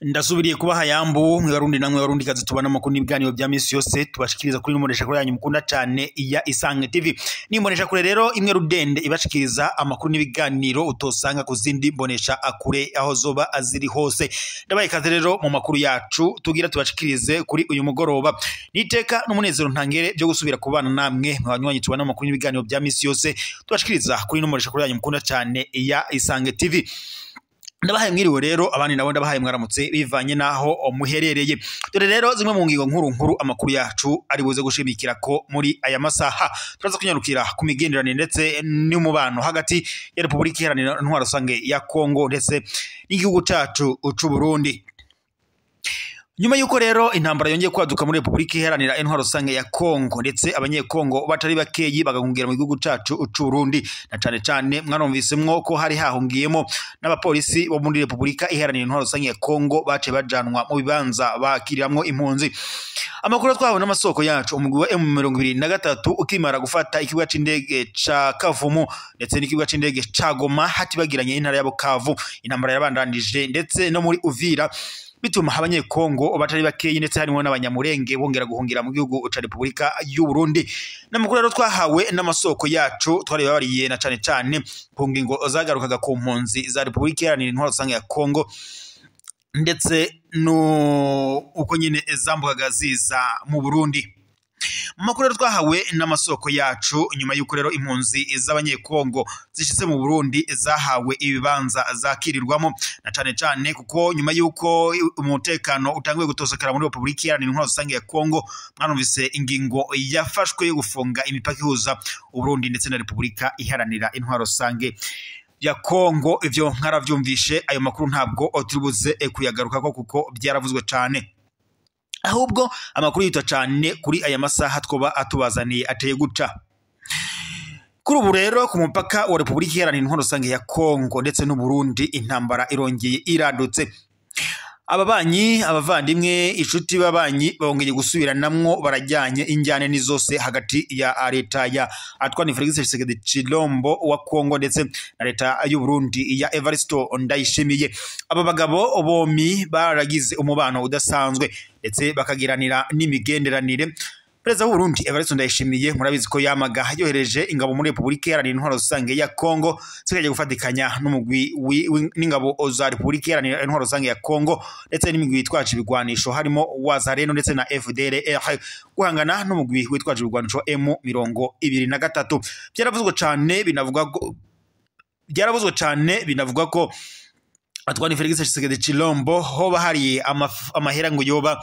Ndasubiriye kubaha yambu mwe namwe Barundi kazi tubana makuru n'ibiganiro bya misi yose tubashikiriza kuri n'umunesha kure yanyu mukunda cyane iya Isange TV. N'imbonesha kure rero imwe rudende ibashikiriza amakuru n'ibiganiro utosanga ku zindi mbonesha akure aho zoba aziri hose. Ndabaye kaze rero mu makuru yacu tugira tubashikirize kuri uyu mugoroba. Niteka n'umunezero ntangere byo gusubira kubana namwe mwanywanyi tubana amakuru n'ibiganiro bya misi yose tubashikiriza kuri n'umunesha kure yanyu mukunda cyane iya Isange TV. Ndabahaye mwiriwe rero abandi nabo ndabahaye mwaramutse bivanye naho muherereye. Dore rero zimwe mu ngingo nkuru nkuru amakuru yacu ari buze gushimikira ko muri aya masaha turaza kunyarukira ku migenderanire ndetse n'umubano hagati ya Republika Iharanira Intwaro Rusange ya Kongo ndetse n'igihugu cacu c'u Burundi. Nyuma yuko rero intambara yongeye kwaduka muri Republika Iharanira Intwaro Rusange ya Kongo ndetse abanyekongo batari bakeyi bagahungira mu gihugu cacu c'u Burundi, na cane cane mwarumvisemwo ko hari hahungiyemo n'abapolisi bo muri Republika Iharanira Intwaro Rusange ya Kongo bace bajanwa mu bibanza bakiriramwo impunzi. Amakuru twahabona n'amasoko yacu, umugwi wa M23 ukimara gufata ikibuga c'indege ca Kavumu ndetse n'ikibuga c'indege ca Goma hatibagiranye intara ya Bukavu, intambara yabandanije ndetse no muri Uvira, bituma abanyekongo batari bakeyi ndetse harimo n'abanyamurenge bongera guhungira mu gihugu ca Republika y'u Burundi. N'amakuru rero twahawe n'amasoko yacu twari babariye na cane cane ku ngingo zagarukaga ku mpunzi za Republika Iharanira Intwaro Rusange ya Kongo ndetse no uko nyine zambukaga ziza mu Burundi. Makuru twahawe n'amasoko yacu, nyuma yuko rero impunzi z'abanyekongo zishitse mu Burundi zahawe ibibanza zakirirwamo, na cane cane kuko nyuma yuko umutekano utanguye gutosokera muri Republika Iharanira Intwaro Rusange ya Kongo, mwarumvise ingingo yafashwe yo gufunga imipaka ihuza Burundi ndetse na Republika Iharanira Intwaro Rusange ya Kongo. Ivyo nkaravyumvishe, ayo makuru ntabwo turibuze kuyagarukako kuko byaravuzwe cane. Ahubwo amakuru yitwa cyane kuri aya masaha twoba atubazaniye ateye guca. Kuri ubu rero ku mupaka wa Republika Iharanira Intwaro Rusange ya Kongo ndetse n'u Burundi intambara irongeye iradutse. Ababanyi, abavandimwe, inshuti babanyi bongeye gusubiranamwo, barajyanye injyane ni zose hagati ya leta ya Antoine Felix Tshisekedi Tshilombo wa Kongo ndetse na leta y'u Burundi ya Evaristo Ndayishimiye. Aba bagabo bombi baragize umubano udasanzwe ndetse bakagiranira n'imigenderanire. Perezida w'u Burundi Evariste Ndayishimiye murabizi ko yamaga yohereje ingabo muri Republika Iharanira Intwaro Rusange ya Kongo zikajya gufatikanya n'umugwi n'ingabo za Republika Iharanira Intwaro Rusange ya Kongo ndetse n'imigwi yitwaje ibigwanisho harimo Wazalendo ndetse na FDLR guhangana n'umugwi witwaje ibigwanisho M23. Byaravuzwe cane binavuga ko byaravuzwe cane binavuga ko Antoine Felix Tshisekedi Tshilombo hoba hari amahera ngo yoba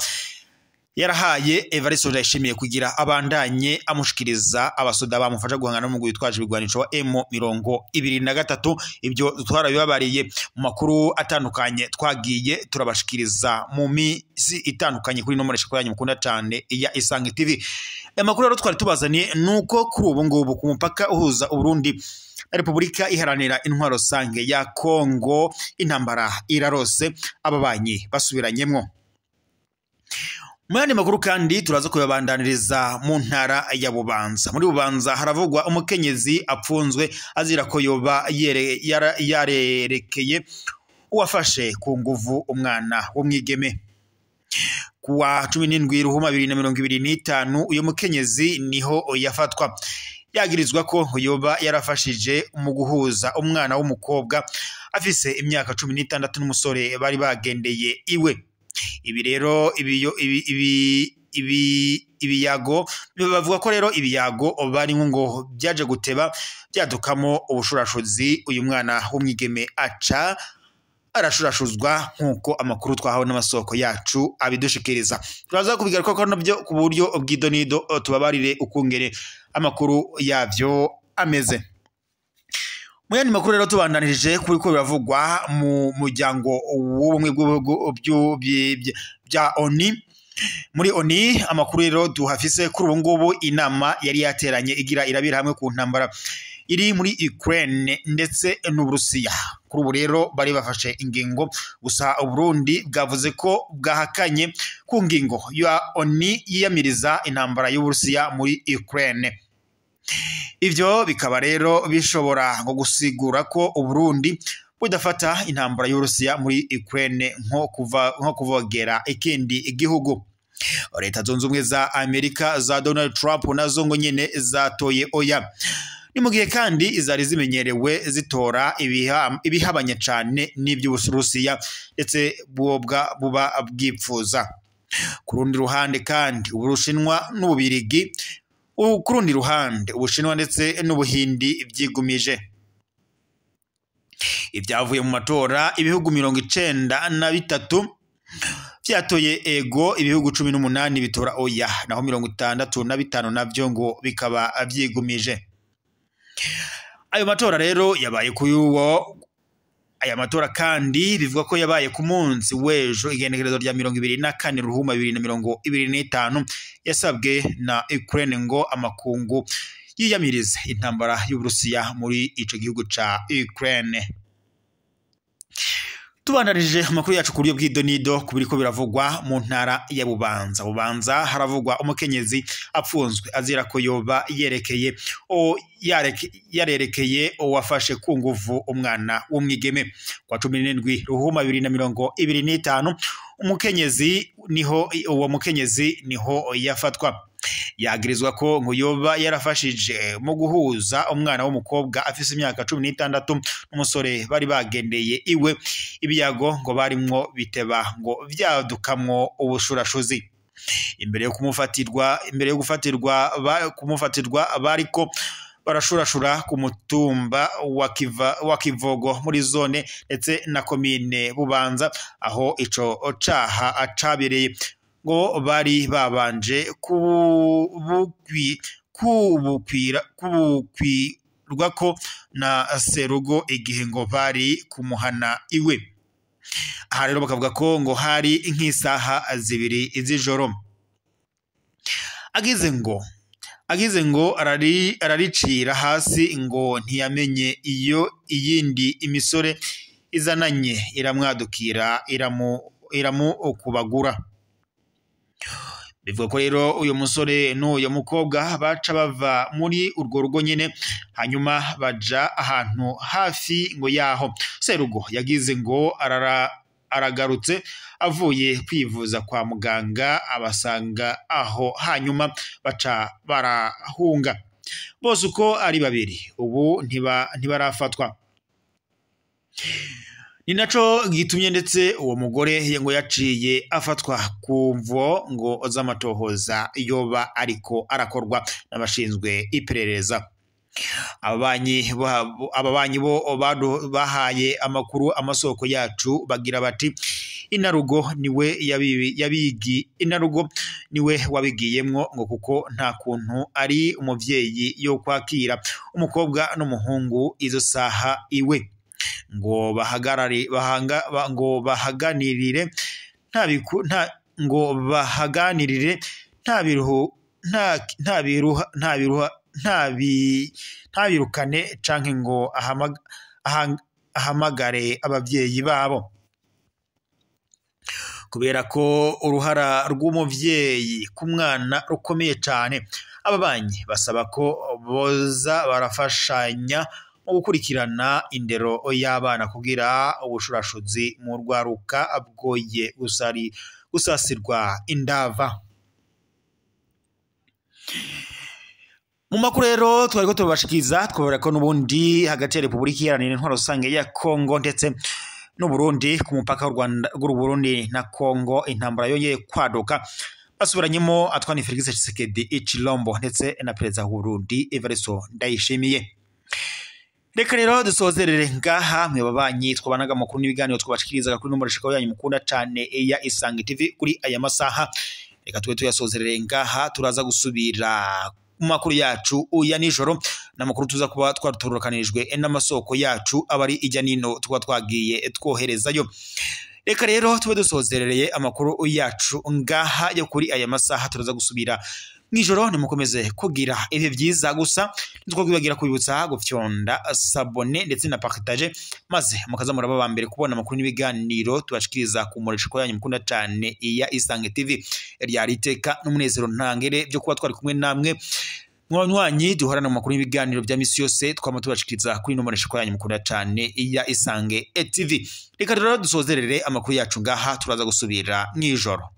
yarahaye Evariste Ndayishimiye kugira abandanye amushikiriza abasoda bamufasha guhangana n'umugwi witwaje ibigwanisho wa M23. Ibyo twarabibabariye mu makuru atandukanye twagiye turabashikiriza mu misi itandukanye kuri nomero yanyu mukunda cyane iya Isange TV. Amakuru rero twari tubazaniye nuko kuri ubu ngubu ku mupaka uhuza Burundi na Republika Iharanira Intwaro Rusange ya Kongo intambara irarose, ababanyi basubiranyemwo. Muyandi makuru kandi turaza kuyabandaniriza mu ntara ya Bubanza. Muri Bubanza haravugwa umukenyezi apfunzwe azira ko yoba yarerekeye uwafashe ku nguvu umwana w'umwigeme. Kuwa 17 Ruhuma 2025 uyo mukenyezi niho yafatwa yagirizwa ko yoba yarafashije mu guhuza umwana w'umukobwa afise imyaka 16 n'umusore bari bagendeye iwe. Ibi rero ibiyago bavuga ko rero ibiyago bari ngo byaje guteba byadukamo ubushurashuzi, uyu mwana w'umwigeme aca arashurashuzwa nkuko amakuru twahawe n'amasoko yacu abidushikiriza. Turaza kubigaruka ko nabyo ku buryo bw'idonido tubabarire ukungere amakuru yavyo ameze. Muyandi makuru rero tubandanirije kuri ko biravugwa mu muryango w'ubumwe bw'ibihugu bya ONU. Muri ONU amakuru rero duhafise kuri ubu ngubu, inama yari yateranye igira irabira hamwe ku ntambara iri muri Ukraine ndetse n'Uburusiya. Kuri ubu rero bari bafashe ingingo, gusa Burundi bwavuze ko bwahakanye ku ngingo ya ONU yiyamiriza intambara y'Uburusiya muri Ukraine. Ivyo bikaba rero bishobora ngo gusigura ko Uburundi budafata intambara y'Uburusiya muri Ukraine nko kuvogera ikindi igihugu. Leta Zunze Ubumwe za Amerika za Donald Trump nazo ngo nyene zatoye oya. Ni mu gihe kandi izari zimenyerewe zitora ibihabanye cane n'ivy'Uburusiya ndetse bwobwa buba bwipfuza. Ku rundi ruhande kandi Ubushinwa n'Ububirigi, ku rundi ruhande Ubushinwa ndetse n'Ubuhindi vyigumije. Ibyavuye mu matora, ibihugu 93 vyatoye ego, ibihugu 18 bitora oya, naho 65 navyo ngo bikaba vyigumije. Ayo matora rero yabaye kuyuwo. Aya matora kandi bivuga ko yabaye ku munsi w'ejo, igenekerezo rya 24 Ruhuma 2025, yasabwe na Ukraine ngo amakungu yiyamirize intambara y'Uburusiya muri ico gihugu ca Ukraine. Tubandarije amakuru yacu ku buryo bw'idonido ku biriko biravugwa mu ntara ya Bubanza. Bubanza haravugwa umukenyezi apfunzwe azira ko yoba yerekeye o yarerekeye uwafashe ku nguvu umwana w'umwigeme. Kwa 17 Ruhuma 2025, umukenyezi niho uwo mukenyezi niho yafatwa. Yagirizwa ko ngo yoba yarafashije mu guhuza umwana w'umukobwa afise imyaka 16 n'umusore bari bagendeye iwe. Ibiyago ngo barimwo biteba ngo vyadukamwo ubushurashuzi. Imbere yo kumufatirwa, imbere yo gufatirwa kumufatirwa bariko barashurashura ku mutumba wa Kivogo muri zone ndetse na komine Bubanza, aho ico caha acabereye. Ngo bari babanje kubukwirwako na serugo igihe ngo bari kumuhana iwe. Aha rero bakavuga ko ngo hari nk'isaha 2 z'ijoro. Agize ngo araricira hasi, ngo ntiyamenye iyo iyindi imisore izananye iramwadukira iramukubagura. Bivuga ko rero uyu musore n'uyu mukobwa baca bava muri urwo rugo nyene, hanyuma baja ahantu hafi ngo yaho. Serugo yagize ngo aragarutse avuye kwivuza kwa muganga, abasanga aho, hanyuma baca barahunga. Bose uko ari babiri ubu ntibarafatwa. Ni naco gitumye ndetse uwo mugore ngo yaciye afatwa ku mvo ngo z'amatohoza yoba ariko arakorwa n'abashinzwe iperereza. Ababanyi bo bahaye amakuru amasoko yacu bagira bati inarugo niwe yabigi inarugo niwe wabigiyemwo, ngo kuko nta kuntu ari umuvyeyi yo kwakira umukobwa n'umuhungu izo saha iwe, ngo bahagarare bahanga ngo bahaganirire nta nta ngo bahaganirire nta biruhu nta nta biruha nta biruha nta birukane canke ngo ahamagare abavyeyi babo. Kubera ko uruhara rw'umuvyeyi ku mwana rukomeye cane, ababanyi basaba ko boza barafashanya mu gukurikirana indero y'abana kugira ubushurashuzi mu rwaruka bwoye gusasirwa indava. Mu makuru rero twariko tubashikiza, twabara ko n'ubundi hagati ya Republika Iharanira Intwaro Rusange ya Kongo ndetse n'Uburundi ku mupaka w'u Rwanda Burundi na Kongo intambara yongeye kwaduka. Basubiranyemo Antoine Felix Tshisekedi Tshilombo ndetse na perezida w'u Burundi Evariste Ndayishimiye. Reka rero dusozerere ngaha mwe babanyi twabanaga amakuru n'ibiganiro twabashikirizaga kuri nomero shaka yanyu mukunda cane ya Isange TV kuri aya masaha. Reka tube tuyasozerere ngaha, turaza gusubira mu makuru yacu ya nijoro n'amakuru tuza kuba twaruturukanijwe n'amasoko yacu abari ijya nino tuba twagiye twoherezayo. Reka rero tube dusozerereye amakuru yacu ngaha yo kuri aya masaha, turaza gusubira mwijoro. Nimukomeze kugira ibihe byiza, gusa ntitwakwibagira kubibutsa gufyonda sabone ndetse na partage, maze mukaza muraba ba mbere kubona amakuru n'ibiganiro tubashikiriza ku muresheko yanyu mukunda cane iya Isange TV. Ryari iteka n'umunezero ntangere byo kuba twari kumwe namwe. Mwanywanyi duhorana mu makuru y'ibiganiro bya misi yose twama tubashikiriza kuri ino mbonesha yanyu mukunda cane ya Isange TV. Reka rero dusozerere amakuru yacu ngaha, turaza gusubira mw'ijoro.